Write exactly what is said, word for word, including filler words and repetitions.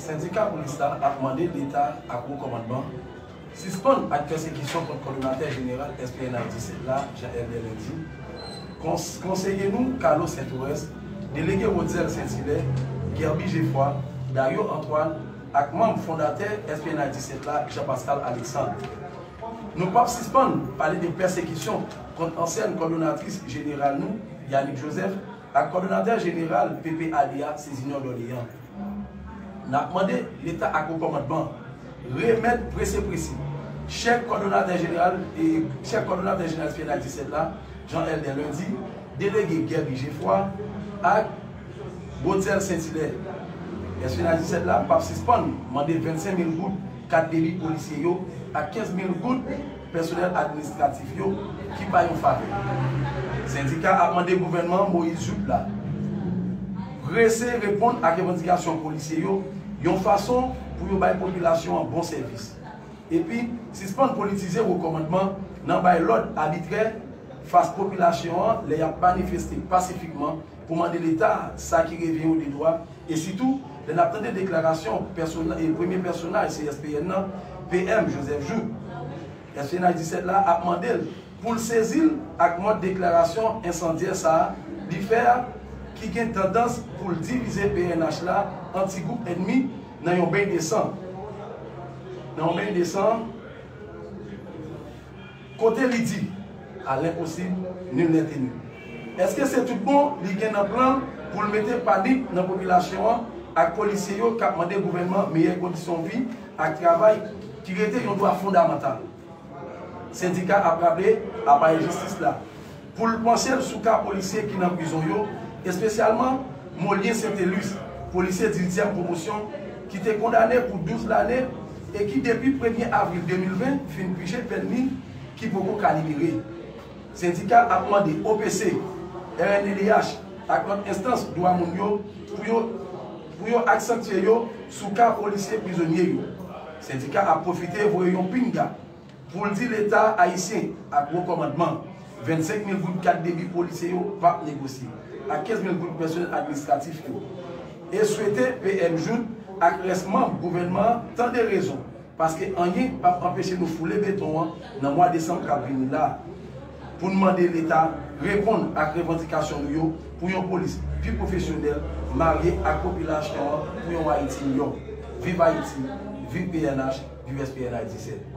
Sendika polis la ap mande Leta ak wo kòmandman sispann ak pèsekisyon kont kòdonatè jeneral S P N H disèt la, Jean Elder Lundi, kons-, konseye nou Carlo Saint-Orens, delege Rodiel Saint-Hilaire, Guerby Geffroy, Dario Antoine ak manm fondatè S P N H disèt la, Jean Pascal Alexandre. Nou p ap sispann pale de pèsekisyon kont ansyen kòdonatris jeneral nou, Yanick Joseph, ak kòdonatè jeneral P P A D A, Cézinor Dorléans. N ap mande Leta ak wo kòmandman remèt prese prese chèk kòdonatè jeneral e chèk kòdonatè jeneral S P N H disèt la, Jean Elder Lundi, delege Guerby Geffroy ak Rodiel Saint-Hilaire. S P N H disèt la p ap sispann mande vennsenk mil goud kat debi polisye yo ak kenz mil goud pèsonèl administratif yo ki pa yon favè. Sendika ap mande gouvènman Moïse Jouthe la prese reponn ak revandikasyon polisye yo yon fason pou yo bay popilasyon an bon sèvis. Epi, sispann politize wo kòmandman nan bay lòd abitrè fas popilasyon an lè y ap manifeste pasifikman pou mande Leta sa ki revyen yo de dwa, e sitou lè n ap tande deklarasyon pèsona-, e premye pèsonaj C S P N nan, P M Joseph Jouthe. S P N H disèt la ap mande l pou l sezi l ak mòd deklarasyon ensandyè sa a li fè a, ki gen tandans pou l divize P N H la an ti gwoup ènmi nan yon beny de san. Nan yon beny de san, kote li di, à l'impossible, nul n'est tenu. Èske se tout bon li gen nan plan l pou l mete panik nan popilasyon an ak polisye yo k ap mande gouvènman meyè kondisyon vi ak travay ki rete yon dwa fondamantal? Sendika ap raple aparèy jistis la pou l panche l sou ka polisye ki nan prizon yo, espesyalman Molien Saintelus, polisye dizityèm pwomosyon ki te kondane pou douz lane e ki depi premye avril de mil ven fin pije pèn li ki poko ka libere. Sendika ap mande O P C, R N D D H ak lòt enstans dwa moun yo pou yo, pou yo aksantye yo sou ka polisye prizonye yo. Sendika ap pwofite voye yon pinga pou l di Leta ayisyen ak wo kòmandman, vennsenk mil goud kat debi polisye yo p ap negosye, ak kenz mil goud pèsonèl administratif yo. E swete P M Jouthe ak rès manm gouvènman an tande rezon, paske anyen p ap anpeche nou foule beton an nan mwa desanm k ap vini la a, pou n mande Leta reponn ak revandikasyon nou yo pou yon polis pi pwofesyonèl, marye ak popilasyon an pou yon Ayiti miyò. Viv Ayiti, viv P N H, viv S P N H disèt.